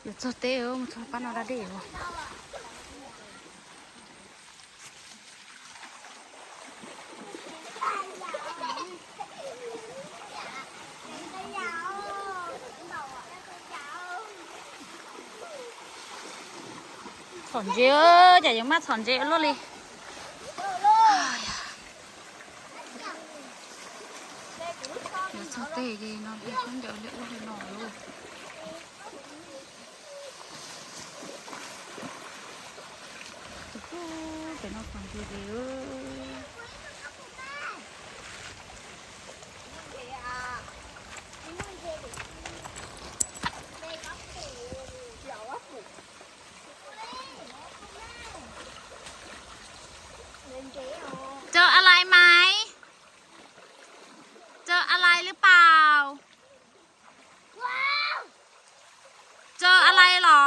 Yuav txog teb, mus txog pab no da dej os. Txhom ntses, cas yuav maj txhom ntses luaj li. Yuav txog teb ces no, khaub ncaws li ub li no lauj. Tus pub pem no txhom ntses li. Jอะไรไหม เจออะไรหรือเปล่า เจออะไรหรอ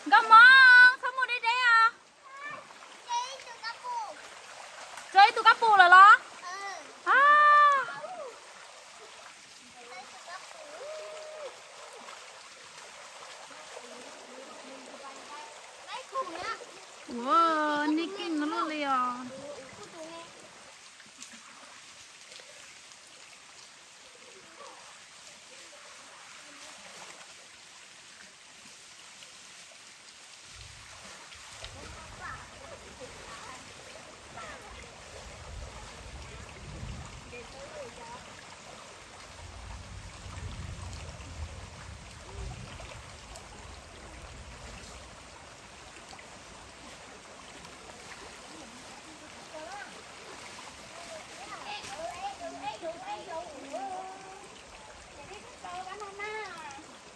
Nkauj Hmoob, txhob mus deb deb os. Tso ib tug kab pus lawm los? Ua, nej keej luaj li os.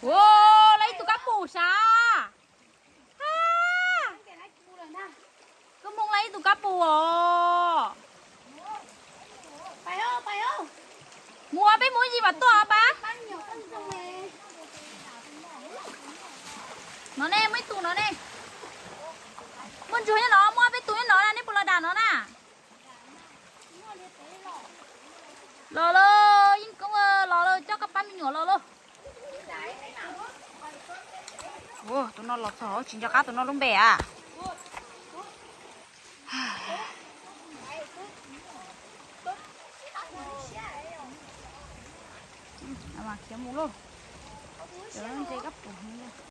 Ua, lawv ib tug kab pus sav. Koj Hmoob, lawv ib tug kab pus os. Mus, peb mus ib yim mam tuaj pab. No ne, muaj ib tug no ne. Muaj ntsuag nyob no, muaj peb tug nyob no na, nej puas los dam no na? Los lawm, Yeej Koob los lawm, coj koj pab me nyuam los lauj. Ua, tus no los txog tsis nco qab tus no lub npe a. Khiav mus lauj. Cov ntses kab pus no.